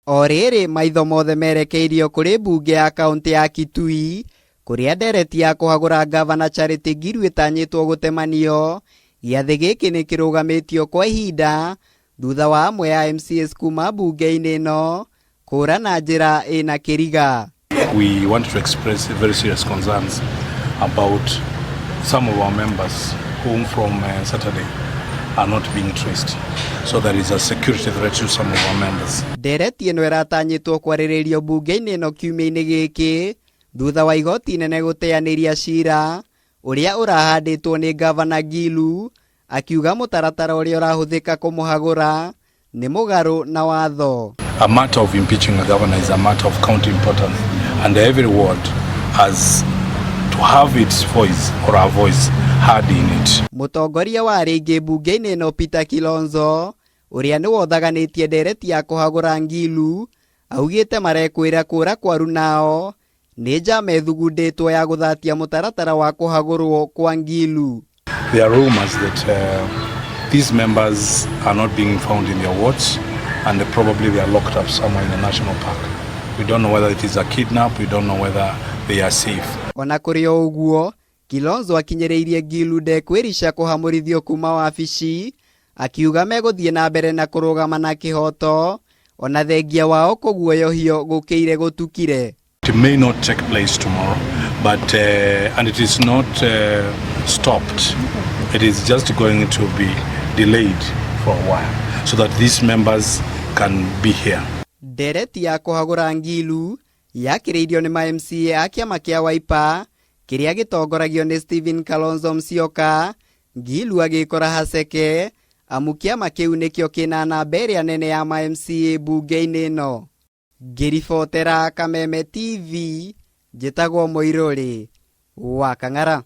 O rĩrĩ maitho mothe merekeirio kũrĩ mbunge ya kaũntĩ ya Kitui kũrĩa ndereti ya kũhagũra ngavana Charity Ngilu ĩtanyĩtwo gũtemanio. Gĩathĩ gĩkĩ nĩ kĩrũgamĩtio kwa ihinda thutha wa amwe a MCAs kuma mbunge-inĩ ĩno kũra na njĩra ĩna kĩriga. We want to express very serious concerns about some of our members whom from Saturday are not being traced. So there is a security threat to some of our members. Ndereti ĩno ĩratanyĩtwo kwarĩrĩrio mbunge-inĩ ĩno kiumia-inĩ gĩkĩ thutha wa igoti inene gũteanĩria cira ũrĩa ũrahandĩtwo nĩ ngavana Ngilu akiuga mũtaratara ũrĩa ũrahũthĩka kũmũhagũra nĩ mũgarũ na watho. A matter of impeaching a governor is a matter of county importance, and every ward has to have its voice or our voice heard in it. Mũtongoria wa arĩa aingĩ mbunge-inĩ ĩno Peter Kilonzo ũrĩa nĩwe ũthaganĩtie ndereti ya kũhagũra Ngilu augĩte marekwĩra kũra kwa Runao nĩ njama ĩthugundĩtwo ya gũthatia mũtaratara wa kũhagũrwo kwa Ngilu. There are rumors that these members are not being found in their wards and probably they are locked up somewhere in the national park. We don't know whether it is a kidnap, we don't know whether they are safe. Ona kũrĩ o ũguo, Kilonzo akinyĩrĩirie Ngilu ndekwĩrica kũhamũrithio kuma wabici akiuga megũthiĩ na mbere na kũrũgama na kĩhoto ona thengia wao kũguoyohio gũkĩire gũtukire. It may not take place tomorrow, but and it is not stopped. It is just going to be delayed for a while so that these members can be here. Ndereti ya kũhagũra Ngilu yakĩrĩirio nĩ ma MCA a kĩama kĩa Wiper kĩrĩa gĩtongoragio nĩ Stephen Kalonzo Musyoka. Ngilu agĩkora haceke amu kĩama kĩu nĩkĩo kĩna namba ĩrĩa nene ya ma MCA mbunge-inĩ ĩno. Ngĩribotera Kameme TV njĩtagwo Mũirũrĩ wa Kang'ara.